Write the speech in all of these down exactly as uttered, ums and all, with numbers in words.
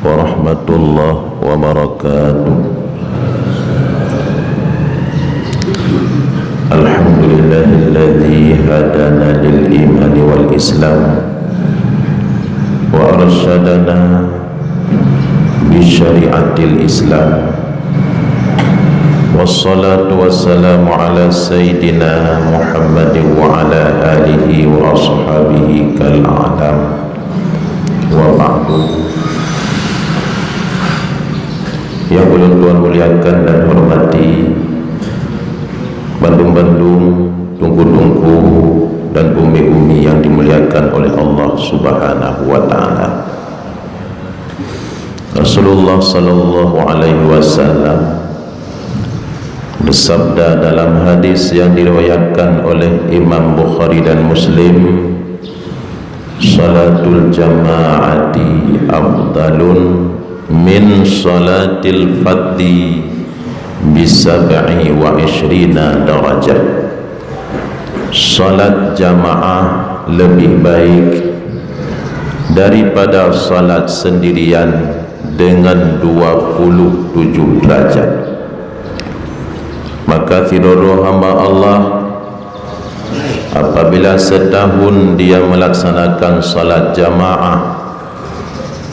Warahmatullahi wabarakatuh. Alhamdulillahilladzi hadana lil imani wal islam wa arsyadana bi syariatil islam. Wassalatu wassalamu ala sayyidina Muhammadin wa ala alihi wa ashabihi kal a'lam. Wa ba'du. Yang ulôn tuan muliakan dan hormati, bandum-bandum teungku-teungku dan umi-umi yang dimuliakan oleh Allah Subhanahu wa taala. Rasulullah sallallahu alaihi wasallam bersabda dalam hadis yang diriwayatkan oleh Imam Bukhari dan Muslim, "Salatul jama'ati afdalun min salatil fadhi bi sab'i wa isyrina darajah." Salat jamaah lebih baik daripada salat sendirian dengan dua puluh tujuh derajat. Maka sidroe hamba Allah, apabila setahun dia melaksanakan salat jamaah,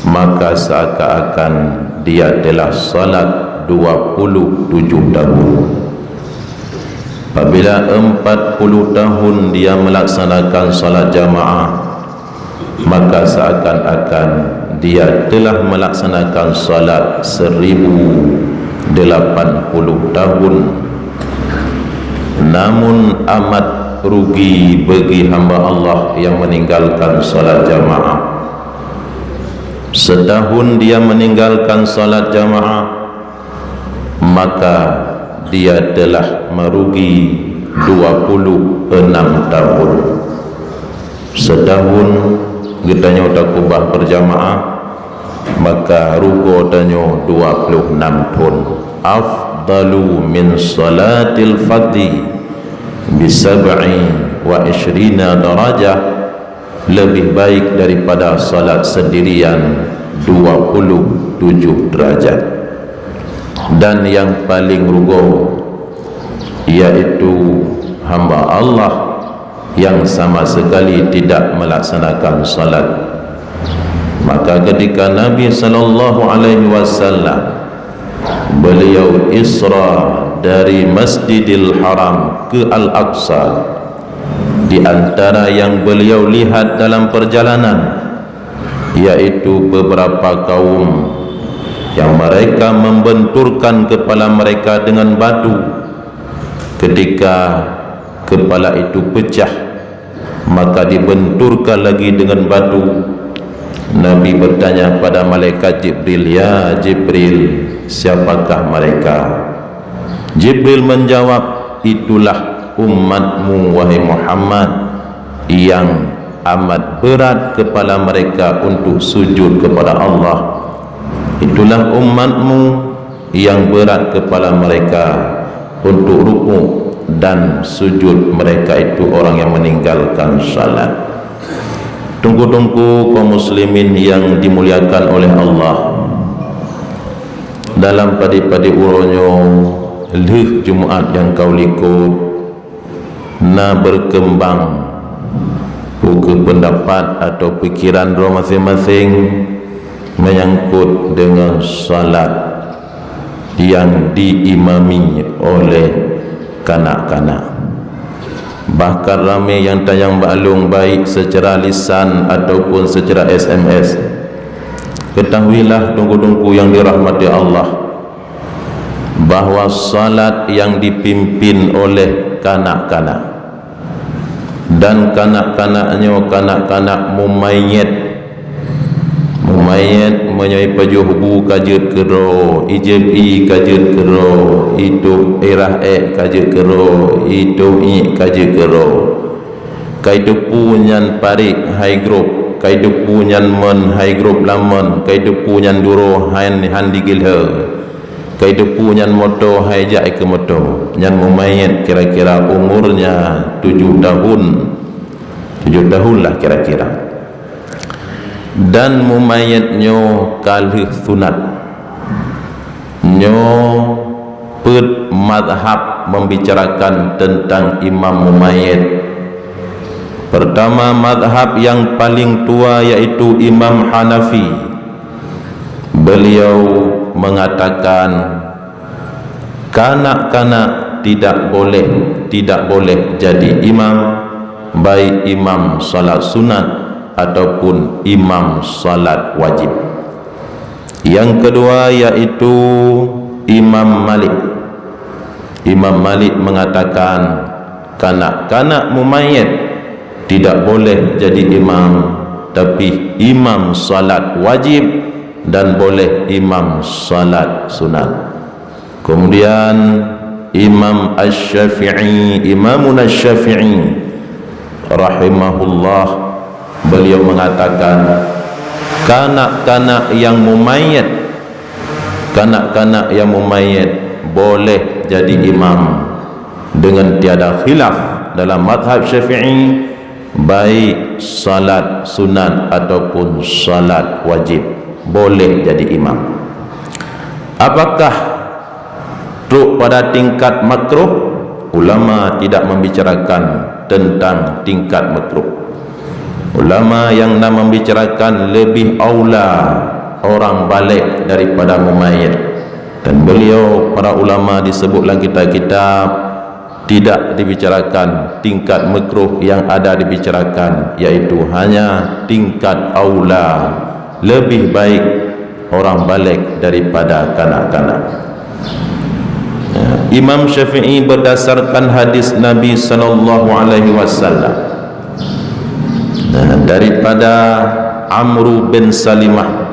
maka seakan-akan dia telah salat dua puluh tujuh tahun. Apabila empat puluh tahun dia melaksanakan salat jamaah, maka seakan-akan dia telah melaksanakan salat seribu delapan puluh tahun. Namun amat rugi bagi hamba Allah yang meninggalkan salat jamaah. Setahun dia meninggalkan salat jamaah, maka dia telah merugi dua puluh enam tahun. Setahun geutanyoe takubah berjamaah, maka rugoe tanyoe dua puluh enam thon. Afdalu min salatil fadhi bi sab'i wa isyrina darajah, lebih baik daripada salat sendirian dua puluh tujuh derajat. Dan yang paling rugoe, yaitu hamba Allah yang sama sekali tidak melaksanakan salat. Maka ketika Nabi sallallahu alaihi wasallam beliau Isra dari Masjidil Haram ke Al-Aqsa, di antara yang beliau lihat dalam perjalanan, yaitu beberapa kaum yang mereka membenturkan kepala mereka dengan batu. Ketika kepala itu pecah, maka dibenturkan lagi dengan batu. Nabi bertanya pada malaikat Jibril, "Ya Jibril, siapakah mereka?" Jibril menjawab, "Itulah umatmu, wahai Muhammad, yang amat berat kepala mereka untuk sujud kepada Allah. Itulah umatmu yang berat kepala mereka untuk rukuk dan sujud mereka itu orang yang meninggalkan salat." Teungku-teungku kaum muslimin yang dimuliakan oleh Allah, dalam padé-padé uroe nyoe, lheueh Jumat nyang ka likot, na berkembang buku pendapat atau pikiran droe maséng-maséng menyangkut dengan salat yang diimami oleh kanak-kanak. Bahkan ramé nyang tanyong bak lôn, baik secara lisan ataupun secara S M S. Ketahuilah, teungku-teungku yang dirahmati Allah, bahwa salat yang dipimpin oleh kanak-kanak, dan kanak-kanak nyoe kanak-kanak mumayyiz. Mumayyiz meunyoe ipajoh bu ka jeuet keudroe, ijép ié ka jeuet keudroe, itôh irah ék ka jeuet keudroe, itôh iék ka jeuet keudroe. Ka iteupeue nyan parék hai grob, ka iteupeue nyan mön hai grob lam mön, ka iteupeue nyan duroe han, han digileue. Ka iteupeue nyan moto hai jak ikeue moto. Nyan mumayyiz kira-kira umurnya tujuh tahun. Tujuh tahun lah kira-kira. Dan mumayet nyoe ka lheueh sunat. Nyoe peuet mazhab membicarakan tentang imam mumayet. Pertama, mazhab yang paling tua, yaitu Imam Hanafi. Beliau mengatakan, kanak-kanak tidak boleh, tidak boleh jadi imam, baik imam salat sunat ataupun imam salat wajib. Yang kedua, yaitu Imam Malik. Imam Malik mengatakan, kanak-kanak mumayet tidak boleh jadi imam, tapi imam salat wajib dan boleh imam salat sunat. Kemudian Imam Asy-Syafi'i, Imamun Asy-Syafi'i rahimahullah, beliau mengatakan, kanak-kanak yang mumayet, kanak-kanak yang mumayet boleh jadi imam dengan tiada khilaf dalam mazhab Syafi'i, baik salat sunat ataupun salat wajib, boleh jadi imam. Apakah trok pada tingkat makruh? Ulama tidak membicarakan tentang tingkat makruh. Ulama yang na membicarakan lebih aula orang balek daripada mumayet. Dan beliau, para ulama disebut dalam kitab-kitab, tidak dibicarakan tingkat makruh, yang ada dibicarakan yaitu hanya tingkat aula, lebih baik orang balek daripada kanak-kanak. Ya, Imam Syafi'i berdasarkan hadis Nabi sallallahu alaihi wasallam, ya, daripada Amru bin Salimah.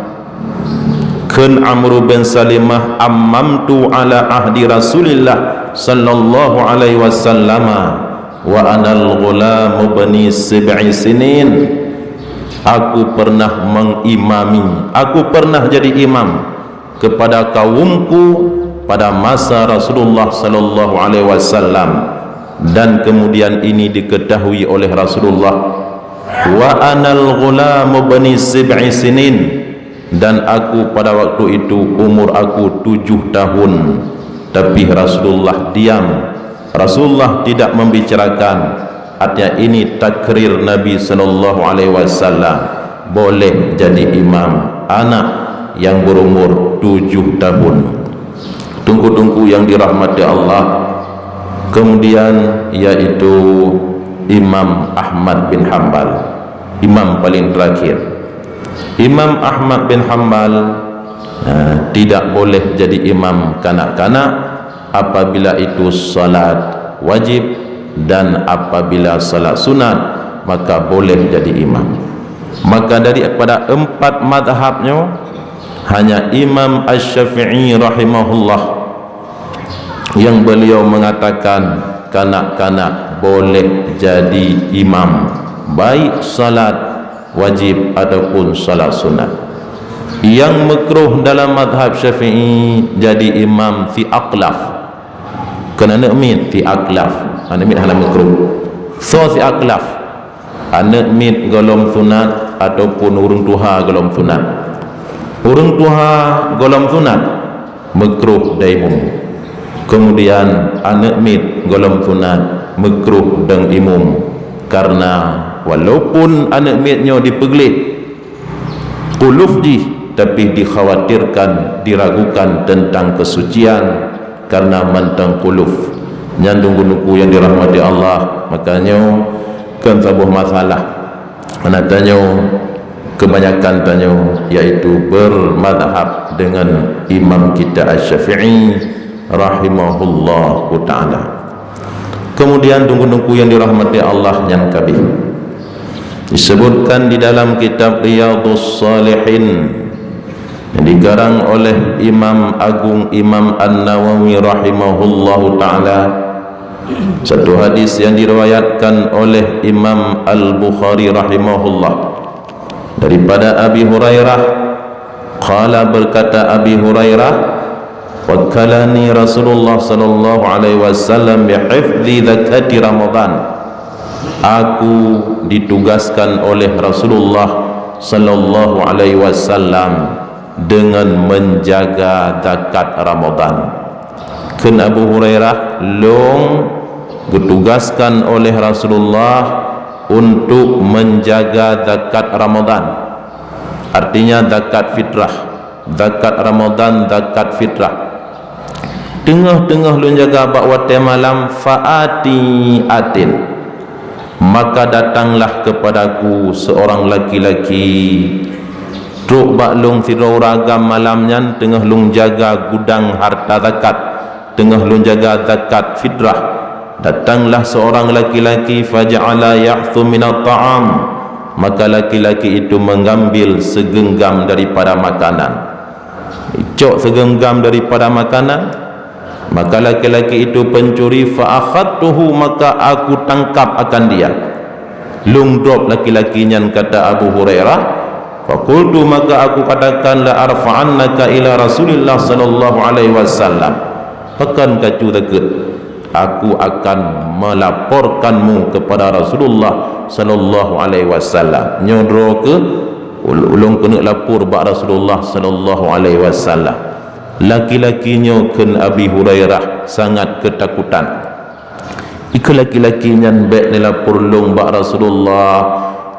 Kheun Amru bin Salimah, "Ammamtu ala ahdi Rasulillah sallallahu alaihi wasallama wa anal ghulam ibni sab'i sinin." Aku pernah mengimami, aku pernah jadi imam kepada kaumku pada masa Rasulullah sallallahu alaihi wasallam, dan kemudian ini diketahui oleh Rasulullah, "Wa anal ghulam ibni sab'i sinin." Dan aku pada waktu itu umur aku tujuh tahun, tapi Rasulullah diam. Rasulullah tidak membicarakan. Artinya, ini takrir Nabi sallallahu alaihi wasallam, boleh jadi imam anak yang berumur tujuh tahun. Teungku-teungku yang dirahmati Allah, kemudian yaitu Imam Ahmad bin Hambal, imam paling terakhir. Imam Ahmad bin Hambal, eh, tidak boleh jadi imam kanak-kanak apabila itu salat wajib, dan apabila salat sunat, maka boleh jadi imam. Maka daripada empat mazhab nyoe, hanya Imam Asy-Syafi'i rahimahullah yang beliau mengatakan kanak-kanak boleh jadi imam, baik salat wajib ataupun salat sunat. Yang makruh dalam mazhab Syafi'i jadi imam fi aklaf. Kheun aneuk miet fi aklaf. Aneuk miet hana makruh. Soe fi aklaf? Aneuk miet gohlom sunat ataupun ureuëng tuha gohlom sunat. Ureuëng tuha gohlom sunat, makruh dong imum. Kemudian aneuk miet gohlom sunat, makruh dong imum. Karena walaupun aneuk miet nyoe dipeugleh kuluf jih, tapi dikhawatirkan, diragukan tentang kesucian karena mantong kuluf. Nyan, teungku-teungku yang dirahmati Allah, makanya kan saboh masalah. Mana tanyoe, kebanyakan tanyoe yaitu bermadhab dengan imam kita Asy-Syafi'i rahimahullahu taala. Kemudian, teungku-teungku yang dirahmati Allah nyan kabeh, disebutkan di dalam kitab Riyadhus Shalihin yang dikarang oleh Imam Agung Imam An-Nawawi rahimahullahu taala, satu hadis yang diriwayatkan oleh Imam Al-Bukhari rahimahullah daripada Abi Hurairah, qala, berkata Abi Hurairah, "Wakkalani Rasulullah sallallahu alaihi wasallam bihifdzi zakati Ramadan." Aku ditugaskan oleh Rasulullah Sallallahu alaihi wasallam dengan menjaga zakat Ramadan. Kheun Abu Hurairah, "Lôn geutugaskan oleh Rasulullah untuk menjaga zakat Ramadan." Artinya zakat fitrah. Zakat Ramadan, zakat fitrah. Teungoh-teungoh lôn jaga bak watée malam, faati atin. Maka datanglah kepadaku seorang laki-laki. Trok bak lôn sidroe ureuëng agam malam nyan teungoh lôn jaga gudang harta zakat, teungoh lôn jaga zakat fitrah. Datanglah seorang laki-laki, faja'ala ya'thu minat ta'am. Maka laki-laki itu mengambil segenggam daripada makanan. Icok segenggam daripada makanan, maka laki-laki itu pencuri, fa akhadtuhu, maka aku tangkap akan dia. Lôn drop laki-laki nyan, kata Abu Hurairah. Faqultu, maka aku katakan, la arfa'annaka ila Rasulillah sallallahu alaihi wasallam. Pakon kacu takheun, aku akan melaporkanmu kepada Rasulullah sallallahu alaihi wasallam. Nyoe droe keuh ul-, ulôn keuneuk lapor bak Rasulullah sallallahu alaihi wasallam. Laki-laki nyoe, kheun Abi Hurairah, sangat keutakutan. Ikheun laki-laki nyan, bék neulapor lôn bak Rasulullah,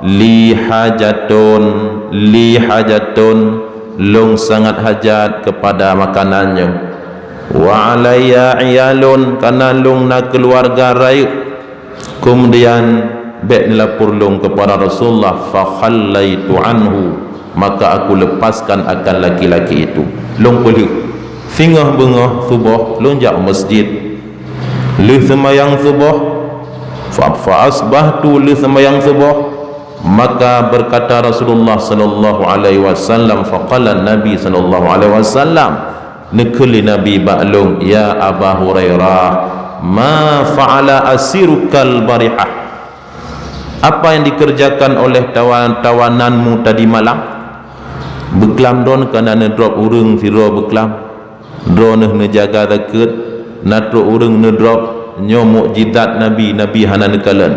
li hajatun, li hajatun, lôn sangat hajat kepada makanan nyoe. Wa alayya iyalun, kana lôn na keuluwarga rayeuk. Keumudian bék neulapor lôn kepada Rasulullah, fa khallaitu anhu, maka aku lepaskan akan laki-laki itu. Lôn peulheueh. Singoh beungoh suboh lôn jak u masjid. Lheueh seumayang suboh, fa, fa asbahtu, lheueh seumayang suboh, maka berkata Rasulullah sallallahu alaihi wasallam, faqala Nabi sallallahu alaihi wasallam, neukheun lé Nabi bak lôn, "Ya Aba Hurairah, ma fa'ala asirukal barihah?" Apa yang dikerjakan oleh tawa-, tawananmu tadi malam? Beuklam droeneuh kana neudrop ureuëng sidroe beuklam. Droeneuh neujaga takheun, na trok ureuëng neudrop, nyoe mukjizat Nabi, Nabi hana neukalon.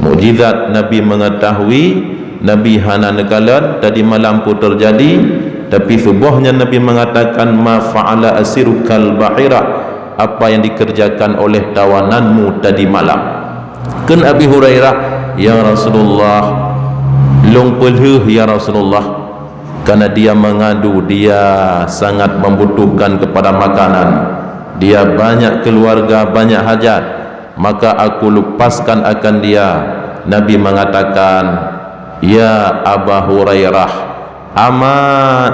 Mukjizat Nabi mengetahui, Nabi hana neukalon tadi malam peue teujadi, tapi suboh nyan Nabi mengatakan, "Ma fa'ala asirukal bahira?" Apa yang dikerjakan oleh tawananmu tadi malam? Kheun Abi Hurairah, "Ya Rasulullah, lôn peulheueh, ya Rasulullah." Karena dia mengadu, dia sangat membutuhkan kepada makanan. Dia banyak keluarga, banyak hajat. Maka aku lepaskan akan dia. Nabi mengatakan, "Ya Aba Hurairah, ama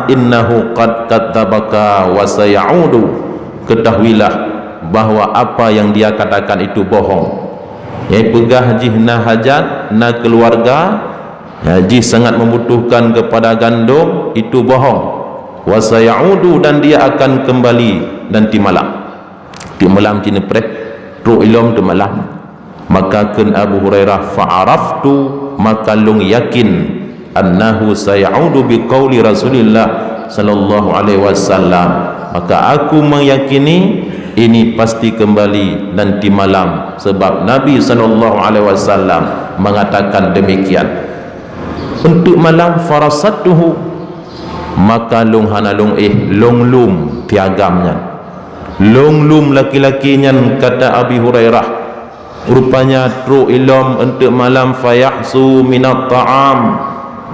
innahu qad kadzabaka wa sayaudu." Ketahuilah bahwa apa yang dia katakan itu bohong. Nyang peugah jih na hajat, na keluarga, ya, jih sangat membutuhkan kepada gandum, itu bohong. Wa sayaudu, dan dia akan kembali nanti malam. Tiep malam cit neupreh, trok ilom teuk malam. Maka kheun Abu Hurairah, "Fa araftu," maka lôn yakin, "annahu sayaudu bi qauli Rasulillah sallallahu alaihi wasallam." Maka aku meyakini ini pasti kembali nanti malam, sebab Nabi sallallahu alaihi wasallam mengatakan demikian. Untuk malam, farasattuhu, maka lôn hana lôn éh, lôn lum tiagam nyan. Lôn lum laki-laki nyan, kata Abi Hurairah. Rupanya trok ilom untuk malam, fayahsu minat ta'am.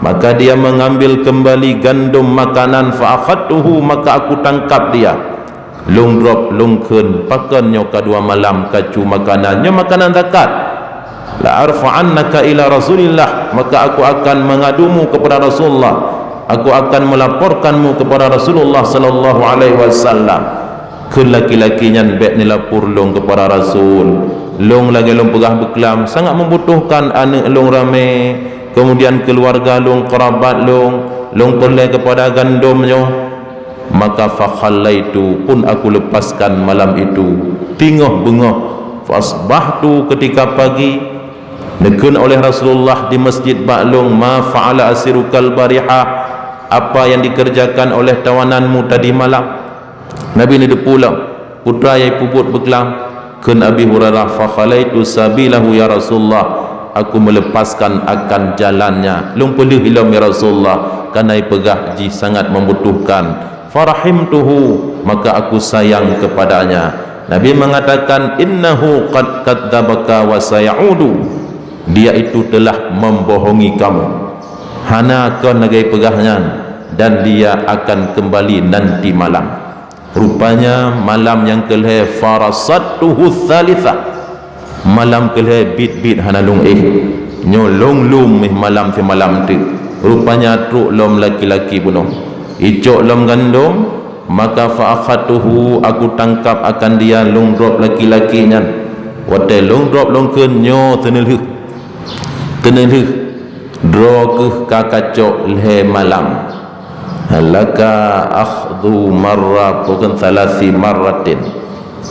Maka dia mengambil kembali gandum makanan, fa akhadtuhu, maka aku tangkap dia. Lôn drop, lôn kheun, pakon nyoe ka dua malam kacu makanan, nyoe makanan zakat. La arfa'annaka ila Rasulillah, maka aku akan mengadumu kepada Rasulullah. Aku akan melaporkanmu kepada Rasulullah sallallahu alaihi wasallam. Kheun laki-laki nyan, bék neulapor lôn kepada Rasul. Lôn lagée lôn peugah beuklam, sangat membutuhkan aneuk lôn ramé, kemudian keluarga lôn, kerabat lôn, lôn peureulée kepada gandum nyoe. Maka fakhallaitu, pun aku lepaskan malam itu. Tingoh beungoh, fasbahtu, ketika pagi, neukheun oleh Rasulullah di masjid bak lôn, "Ma fa'ala asirukal barihah?" Apa yang dikerjakan oleh tawananmu tadi malam? Nabi neudeupu lom, peue teuma nyang peubuet beuklam. Kheun Abi Hurairah, "Fakhalaitu sabilahu ya Rasulullah." aku melepaskan akan jalannya. Lôn peuleueh ilom, ya Rasulullah, kareuna ipeugah jih sangat membutuhkan. Farahimtuhu, maka aku sayang kepadanya. Nabi mengatakan, "Innahu qad kadzdzabaka wa sayaudu." Dia itu telah membohongi kamu. Hana kon lagée peugah nyan, dan dia akan kembali nanti malam. Rupanya malam nyang keulhée, farasattuhu tsalitsah. Malam keulhée biet-biet hana lôn éh. Nyoe lôn lom méh malam simalam teuk. Rupanya trok lom laki-laki bunoe. Icok lom gandom, maka fa akhadtuhu, aku tangkap akan dia, lôn drob laki-laki nyan. Watée lôn drob lôn kheun, "Nyoe teuneulheueh. Teuneulheueh. Droe kheueh ka kacok lhée malam." Laka akhdhu marra, bukan, tsalasi marratin.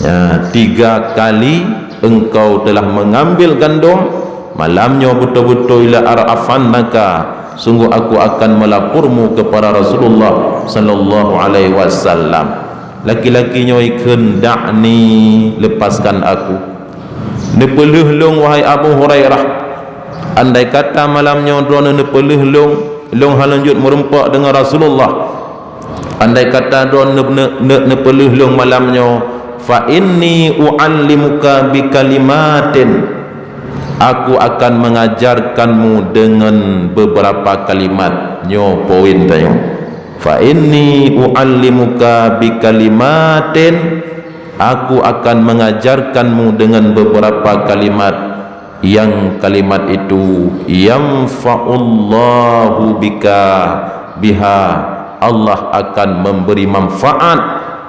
Ya, tiga kali engkau telah mengambil gandum, malam nyoe beutôi-beutôi la arafannaka, sungguh aku akan melapormu kepada Rasulullah sallallahu alaihi wasallam. Laki-laki nyoe ikheun, "Da'ni, lepaskan aku. Neupeuleueh lôn, wahai Abu Hurairah. Andai kata malam nyoe droeneuh neupeuleueh lôn, lôn hana jeuet meurumpok deungon Rasulullah. Andai kata droeneuh ne-, ne-, neupeuleueh lôn malam nyoe, fa inni u'allimuka bi kalimatin. Aku akan mengajarkanmu dengan beberapa kalimat." Nyoe poin tanyoe. "Fa inni u'allimuka bi kalimatin, aku akan mengajarkanmu dengan beberapa kalimat, yang kalimat itu yanfa'ullahu bika, biha, Allah akan memberi manfaat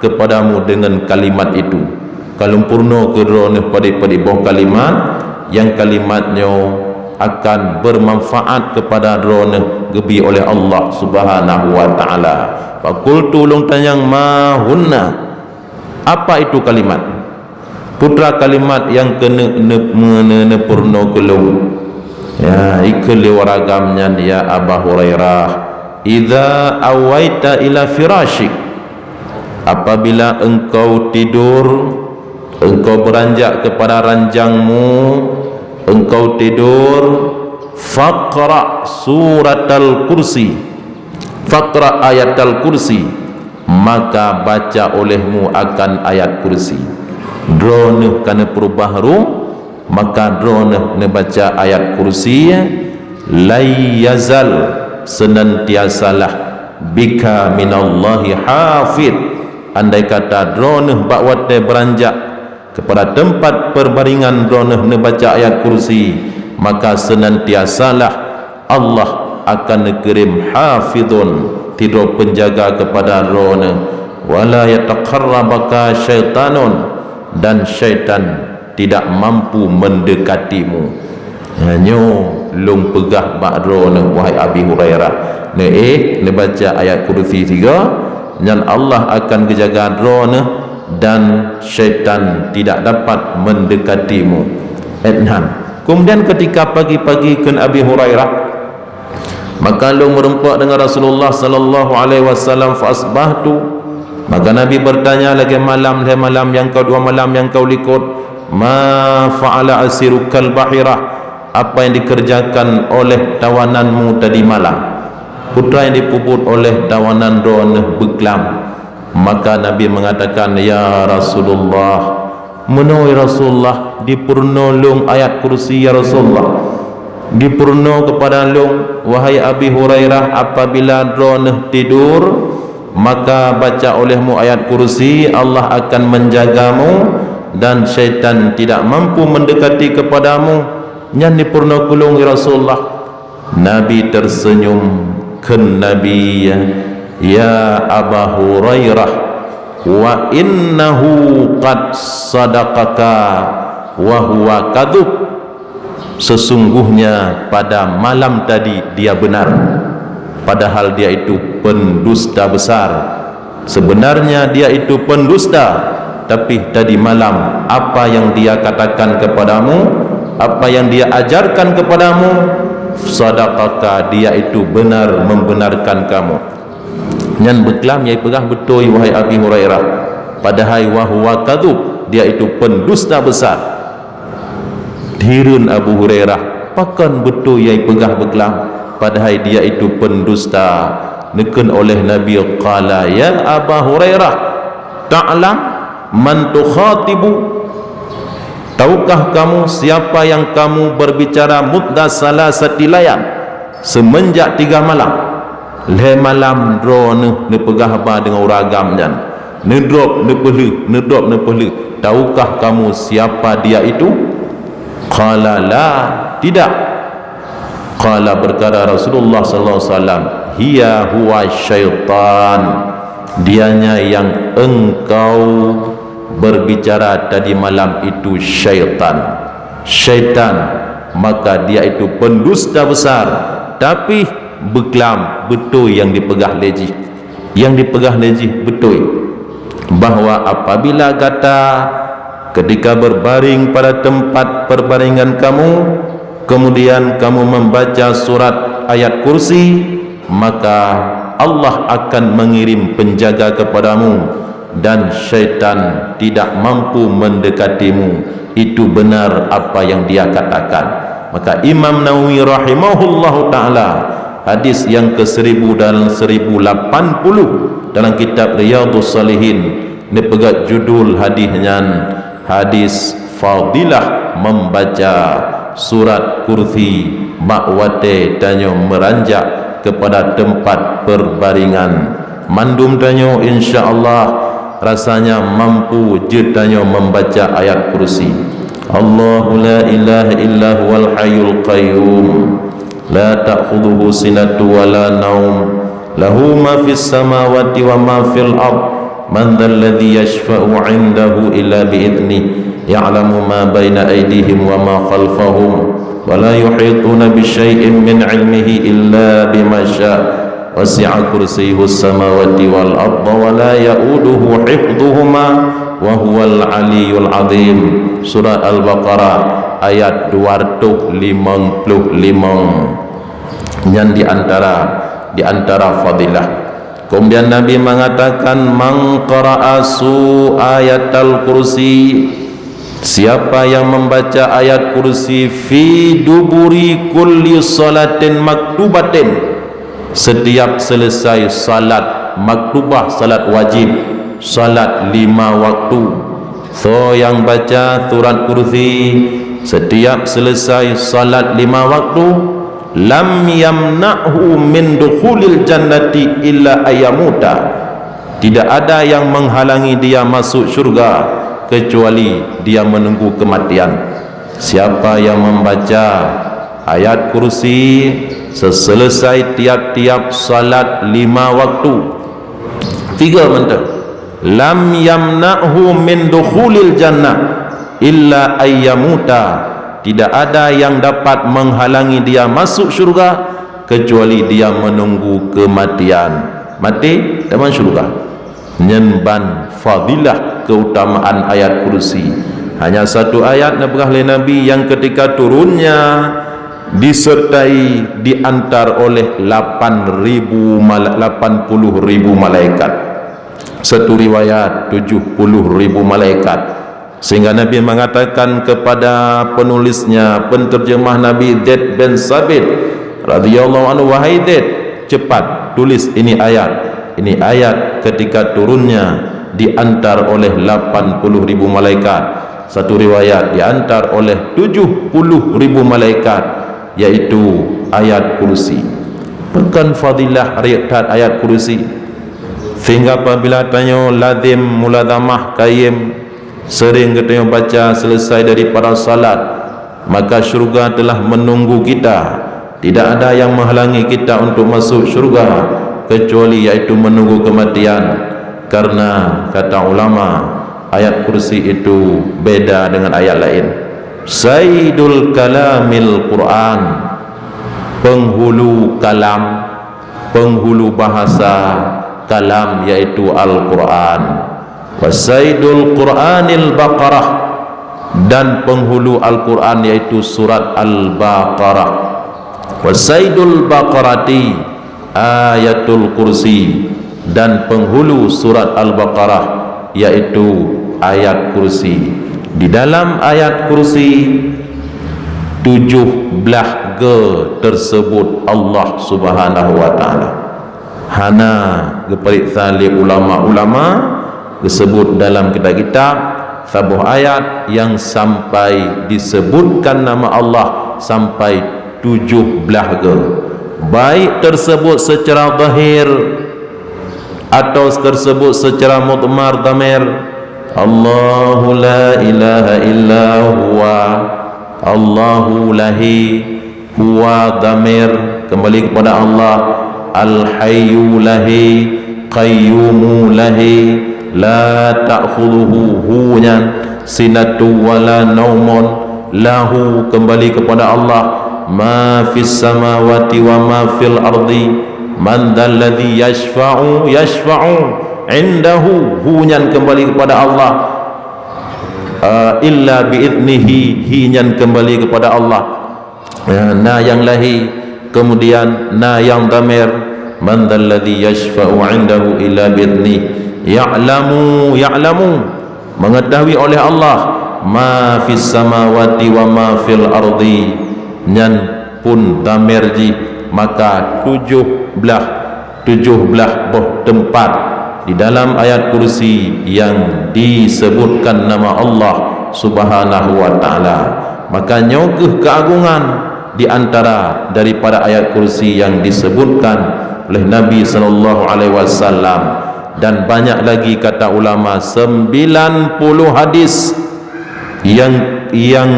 kepadamu dengan kalimat itu." Ka lôn peurunoe keu droeneuh padub-padub boh kalimat, nyang kalimat nyoe akan bermanfaat kepada droeneuh, geubri oleh Allah Subhanahu wa Ta'ala. Faqultu, lôn tanyong, "Ma hunna? Apa itu kalimat?" Peue teuma kalimat nyang keuneuk ne-, ne-, ne-, neupeurunoe keu lôn? Ya, ikheun lé ureueng agam nyan, "Ya Aba Hurairah, idza awaita ila firasyik, apabila engkau tidur, engkau beranjak kepada ranjangmu, engkau tidur, faqra suratal kursi, faqra ayatal kursi, maka baca olehmu akan ayat kursi." Droeneuh ka neupeureubah rueng, maka droeneuh neubaca ayat kursi, "Lai yazal, senantiasalah, bika minallahi hafid." Andai kata droeneuh bak watée beranjak kepada teumpat peurbaringan droeneuh neubaca ayat kursi, maka senantiasalah Allah akan neukirém hafidhun, sidroe peunjaga kepada droeneuh. "Wala yataqarrabaka syaitanun, dan syaitan tidak mampu mendekatimu." Nyoe lôn peugah bak droeneuh, wahai Abi Hurairah, neuéh neubaca ayat kursi sigoe, nyan Allah akan geujaga droeneuh dan syaitan tidak dapat mendekatimu. Ayat enam. Kemudian ketika pagi-pagi, kheun Abi Hurairah, maka lôn meurumpok deungon Rasulullah sallallahu alaihi wasallam, fa asbahtu. Maka Nabi bertanya lagée malam, lhée malam nyang keudua, malam nyang keulikot, "Ma fa'ala asirukal bahirah?" Apa yang dikerjakan oleh tawananmu tadi malam? Peue teuma yang dipeubuet oleh tawanan droeneuh beuklam? Maka Nabi mengatakan, "Ya Rasulullah, meunoe ya Rasulullah, dipeurunoe lôn ayat kursi ya Rasulullah. Dipeurunoe kepada lôn, wahai Abi Hurairah, apabila droeneuh tidur, maka baca olehmu ayat kursi, Allah akan menjagamu dan syaitan tidak mampu mendekati kepadamu." Nyan dipeurunoe keu lôn ya Rasulullah. Nabi tersenyum, kheun Nabi, "Ya Aba Hurairah, wa innahu qad sadaqaka wa huwa kadzub." Sesungguhnya pada malam tadi dia benar, padahal dia itu pendusta besar. Sebenarnya dia itu pendusta, tapi tadi malam apa yang dia katakan kepadamu, apa yang dia ajarkan kepadamu, sadaqaka, dia itu benar membenarkan kamu. Nyan beuklam nyang peugah beutôi, wahai Abi Hurairah, padahai wa huwa kadzub, dia itu pendusta besar. Hireuen Abu Hurairah, Pakon beutôi nyang ipeugah beuklam, padahai dia itu pendusta. Neukheun oleh Nabi, qala, "Ya Aba Hurairah, ta'lam man tukhatibu? Tahukah kamu siapa yang kamu berbicara mudda salasati layal, semenjak tiga malam?" Lhée malam droeneuh neupeugah haba deungon ureuëng agam nyan. Neudrop, neupeulheueh, neudrop, neupeulheueh. Tahukah kamu siapa dia itu? Qala, "La, tidak." Qala, berkata Rasulullah sallallahu alaihi wasallam, "Hiya huwa syaitan." Dianya yang engkau berbicara tadi malam itu syaitan. Syaitan, maka dia itu pendusta besar. Tapi beuklam beutôi nyang dipeugah lé jih. Nyang dipeugah lé jih beutôi, bahwa apabila gata ketika berbaring pada tempat perbaringan kamu, kemudian kamu membaca surat Ayat Kursi, maka Allah akan mengirim penjaga kepadamu dan syaitan tidak mampu mendekatimu. Itu benar apa yang dia katakan. Maka Imam Nawawi rahimahullahu taala, hadis yang ke seribu dan seribu lapan puluh dalam kitab Riyadhus Shalihin, neupeugah judul hadis nyan hadis fadilah membaca surat Kursi bak watée tanyoe meuranjak kepada tempat perbaringan. Mandum tanyoe, insya Allah, rasanya mampu jeuet tanyoe membaca Ayat Kursi. Allahu la ilaha illa huwal hayyul qayyum. La ta'khudhuhu sinatu wa la naum. Lahu ma fis samawati wa ma fil ard. Man dzal ladzi yashfa'u 'indahu illa bi idznih. Ya'lamu ma baina aydihim wa ma khalfahum. Wa la yuhituna bi syai'in min 'ilmihi illa bima sya'. Wasi'a kursiyyuhus samawati wal arda wa la ya'uduhu hifdhuhuma wa huwal aliyyul azim. Surat Al-Baqarah ayat dua ratus limong puluh limong. Nyan di antara, di antara fadilah. Kemudian Nabi mengatakan, "Man qara'a su ayatal kursi," siapa yang membaca ayat kursi, "fi duburi kulli salatin maktubatin," setiap selesai salat maktubah, salat wajib, salat lima waktu, soe nyang baca surat kursi setiap selesai salat lima waktu, "Lam yamna'hu min dukhulil jannati illa ayyamuta." Tidak ada yang menghalangi dia masuk syurga kecuali dia menunggu kematian. Siapa yang membaca ayat kursi seselesai tiap-tiap salat lima waktu, tiga mantong, "Lam yamna'hu min dukhulil jannah illa ayyamuta." Tidak ada yang dapat menghalangi dia masuk syurga kecuali dia menunggu kematian. Mati, teuma syurga. Nyan ban fadilah keutamaan ayat kursi. Hanya satu ayat neupeugah lé Nabi yang ketika turunnya disertai, diantar oleh lapan ribu mala-, lapan puluh ribu malaikat. Satu riwayat, tujuh puluh ribu malaikat. Sehingga Nabi mengatakan kepada penulisnya, penterjemah Nabi, Zaid bin Sabit radhiyallahu anhu, "Wahai Zaid, cepat tulis ini ayat." Ini ayat ketika turunnya diantar oleh lapan puluh ribu malaikat. Satu riwayat diantar oleh tujuh puluh ribu malaikat, yaitu ayat kursi. Pakon fadilah riek that ayat kursi. Sehingga apabila tanyoe lazim mulazamah kayém, sering geutanyoe baca selesai daripada salat, maka syurga telah menunggu kita. Tidak ada yang menghalangi kita untuk masuk syurga kecuali yaitu menunggu kematian. Karena kata ulama, ayat kursi itu beda dengan ayat lain. Saidul kalamil Quran, penghulu kalam, penghulu bahasa kalam, yaitu Al-Quran. Wa saidul Quranil Baqarah, dan penghulu Al-Quran yaitu surat Al-Baqarah. Wa saidul Baqarati ayatul kursi, dan penghulu surat Al-Baqarah yaitu ayat kursi. Di dalam ayat kursi tujoh blah go teuseubut Allah Subhanahu wa Taala. Hana geupareksa lé ulama-ulama, geuseubut dalam kitab-kitab saboh ayat nyang sampai diseubutkan nama Allah sampai tujoh blah go, baik teuseubut seucara zahir atau teuseubut seucara mudmar dhamir. Allahu la ilaha illa huwa. Allahu lahi, huwa dhamir kembali kepada Allah. Al-Hayyu lahi, Qayyumu lahi, la ta'khudhuhu, hu nyan, sinatu wala naumun, lahu kembali kepada Allah, ma fis samawati wa ma fil ardi, man dzalladzi yashfa'u, yashfa'u indahu, hu nyan kembali kepada Allah, eh, illa bi idznihi, hi nyan kembali kepada Allah. Ya, na nyang lahi, kemudian na nyang dhamir, man dzalladzi yashfa'u indahu illa bi idznihi, ya'lamu, ya'lamu, mengetahui oleh Allah, ma fis samawati wa ma fil ardi, nyan pun dhamir jih, maka tujoh blah, tujoh blah boh teumpat di dalam ayat kursi nyang diseubutkan nama Allah Subhanahu wa Taala. Maka nyoe kheueh keuagongan di antara daripada ayat kursi nyang diseubutkan oleh Nabi sallallahu alaihi wasallam, dan banyak lagi kata ulama, sembilan puluh hadis yang, yang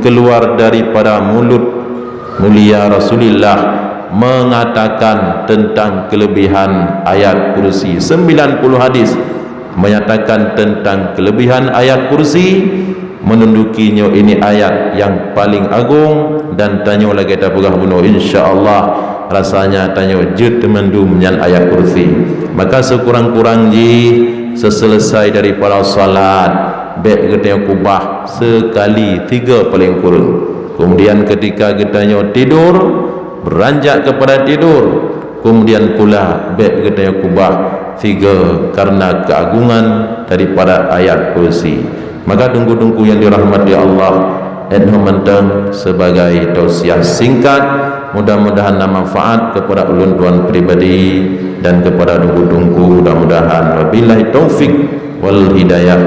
keluar daripada mulut mulia Rasulullah mengatakan tentang kelebihan ayat kursi. Sembilan puluh hadis menyatakan tentang kelebihan ayat kursi, menunjuki nyoe ini ayat yang paling agung, dan tanyoe lagée tapeugah bunoe, insya Allah, rasanya tanyoe jeuet teumandum nyan ayat kursi. Maka sekurang-kurang jih, seselesai daripada salat, bék geutanyoe kubah sekali tiga paling kureueng. Kemudian ketika geutanyoe tidur, beranjak kepada tidur, kemudian pula bék geutanyoe kubah tiga karena keagungan daripada ayat kursi. Maka teungku-teungku yang dirahmati Allah, nyoe mantong sebagai tausiah singkat, mudah-mudahan na manfaat kepada ulôn tuan pribadi dan kepada teungku-teungku, mudah-mudahan. Wabillahi taufik wal hidayah.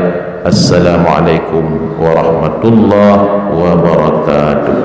Assalamualaikum warahmatullahi wabarakatuh.